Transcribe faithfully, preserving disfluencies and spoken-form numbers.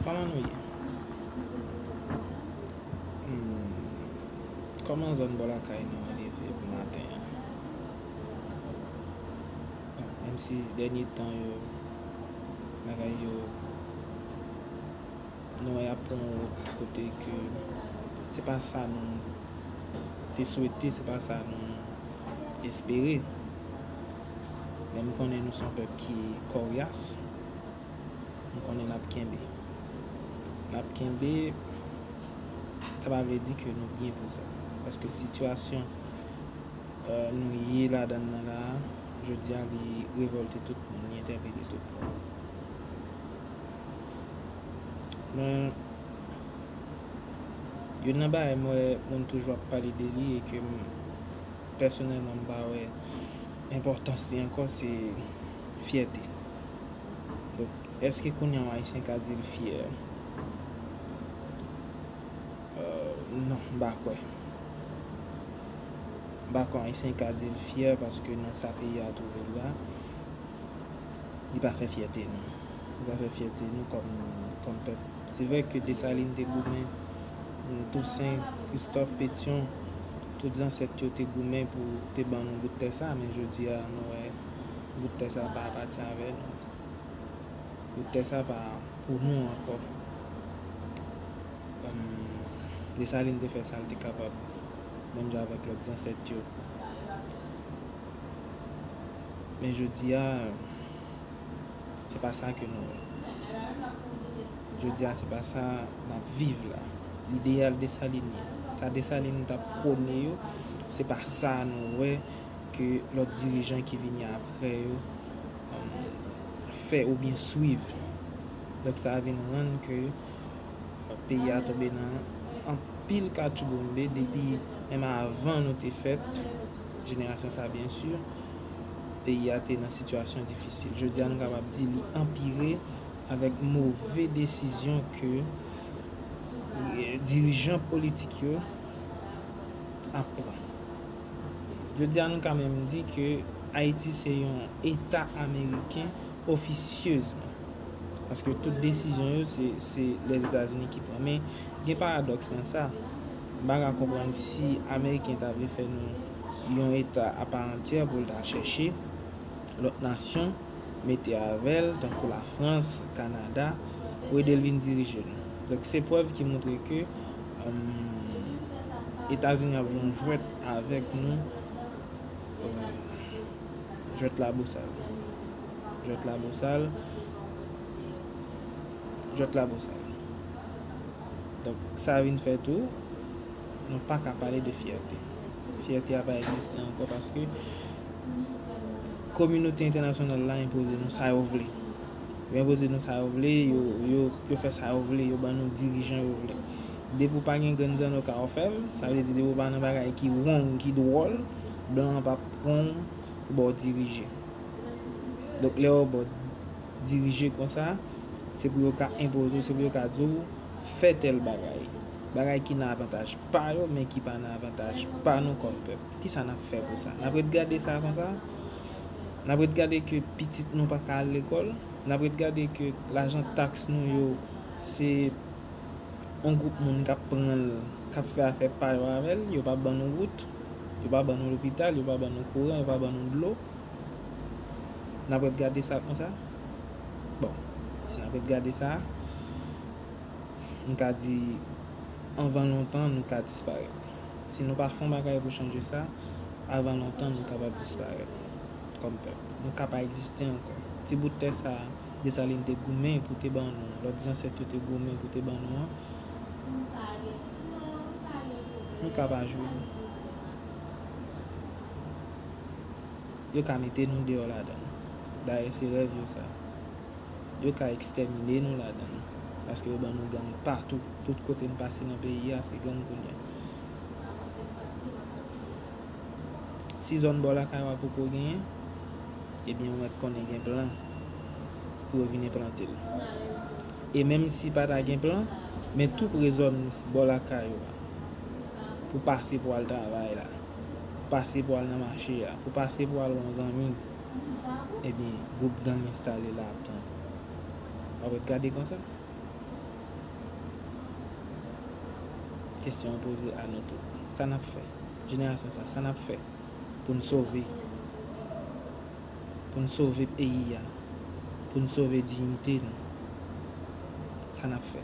Kòman nou ye? Hmm, kòman zòn bò lakay nou an leve pou maten an? Bon, menm si dènye tan yo, bagay yo, nou wè y ap pran yon wout kote ke se pa sa nou te swete, se pa sa nou espere. Men m konnen nou se yon pèp ki kòryas. M konnen n ap kenbe. N ap kenbe, sa pa vle di ke nou byen pou sa. Paske sitiyasyon, euh, nou ye ladan l nan la a, jodi a, li revòlte tout moun, li entèpele tout moun. Men, youn nan bagay m wè moun toujou ap pale de li e ke m, pèsonèlman, m pa wè enpòtans li ankò, se fyète. Donk, èske kounye a yon Ayisyen ka di l fyè? Euh, non, m pa kwè. M pa kwè yon Ayisyen ka di l fyè paske nan sa peyi a twouve l la, li pa fè fyète nou. Li pa fè fyète nou kòm, kòm pèp. Se vre ke Desalin te goumen, Tousen, Kristòf, Petyon, tout zansèt yo te goumen pou te ban nou bout tè sa, men jodi a, nou wè bout tè sa pa apatyen avè nou. Bout tè sa pa pou nou ankò. Em, Desalin te fè sa l te kapab, menm jan avèk lòt zansèt yo. Men jodi a, se pa sa ke nou wè. Jodi a, se pa sa n ap viv la. Lideyal Desalin ye. Sa Desalin t ap pwone yo, se pa sa nou wè ke lòt dirijan ki vini apre yo, um, fè oubyen swiv. Donk, sa vin rann ke peyi a tonbe nan anpil katchouboumbe depi menm avan nou te fèt, jenerasyon sa, byen si, peyi a te nan sitiyasyon difisil. Jodi a, nou kapab di li anpire avèk move desizyon ke, eh, dirijan politik yo ap pran. Jodi a, nou ka menm di ke Ayiti se yon eta ameriken ofisyezman. Paske tout desizyon yo, se, se Lèzetazini ki pran. Men, gen paradòks nan sa. M pa ka konprann si Ameriken ta vle fè nou yon eta apaantyè pou l ta chèche lòt nasyon mete avè l, tankou Lafrans, Kanada, pou ede l vin dirije nou. Donk, se prèv ki montre ke, em, Etazini ap jwe yon jwèt avèk nou, em, jwèt la bosal. Jwèt la bosal. Jwèt la bosal. Donk, sa vin fè tou, nou pa ka pale de fyète. Fyète a pa egziste ankò paske kominote entènasyonal la enpoze nou sa yo vle. Yo enpoze nou sa yo vle, yo, yo, yo fè sa yo vle, yo ban nou dirijan yo vle. Depi w pa gen grenn zanno ka ofèv, sa vle di depi w pa nan bagay ki wrong, ki dwòl, blan an p ap pran w pou ba w dirije. Donk, lè yo ba w dirije konsa, se pou yo ka enpoze w, se pou yo ka di w, fè tèl bagay. Bagay ki nan avantaj pa yo, men ki pa nan avantaj pa nou kòm pèp. Kisa n ap fè pou sa? N ap ret gade sa konsa? N ap ret gade ke pitit nou pa ka al lekòl? N ap ret gade ke lajan taks nou yo, se yon gwoup moun k ap pran l, k ap fè afè pa yo avè l? Yo pa ban nou wout, yo pa ban nou lopital, yo pa ban nou kouran, yo pa ban nou dlo. N ap ret gade sa konsa? Bon, si n ap ret gade sa, m ka di, anvan lontan, nou ka disparèt. Si nou pa fè yon bagay pou chanje sa, avan lontan, nou kapab disparèt kòm pèp. Nou ka pa egziste ankò. Ti bout tè sa a, Desalin te goumen pou te ban nou, lòt zansèt yo te goumen pou te ban nou an, nou ka pa jwi li. Yo ka mete nou deyò ladan l. Dayè, se rèv yo sa. Yo ka ekstèmine nou ladan l. Paske yo ban nou gang patou. Tout kote n pase nan peyi a, se gang kounye a. Si zòn bò lakay ou a poko genyen, ebyen, ou mèt konnen gen plan pou yo vin enplante l. E menm si pa ta gen plan, men tou pre zòn bò lakay ou a, pou pase pou al travay la, pou pase pou al nan mache a, pou pase pou al wè yon zanmi, ebyen, gwoup gang enstale la ap tann ou. W ap ret gade konsa? Kesyon an poze a nou tou. Sa n ap fè? Jenerasyon sa, sa n ap fè pou n sove, pou n sove peyi a, pou n sove diyite nou? Sa n ap fè?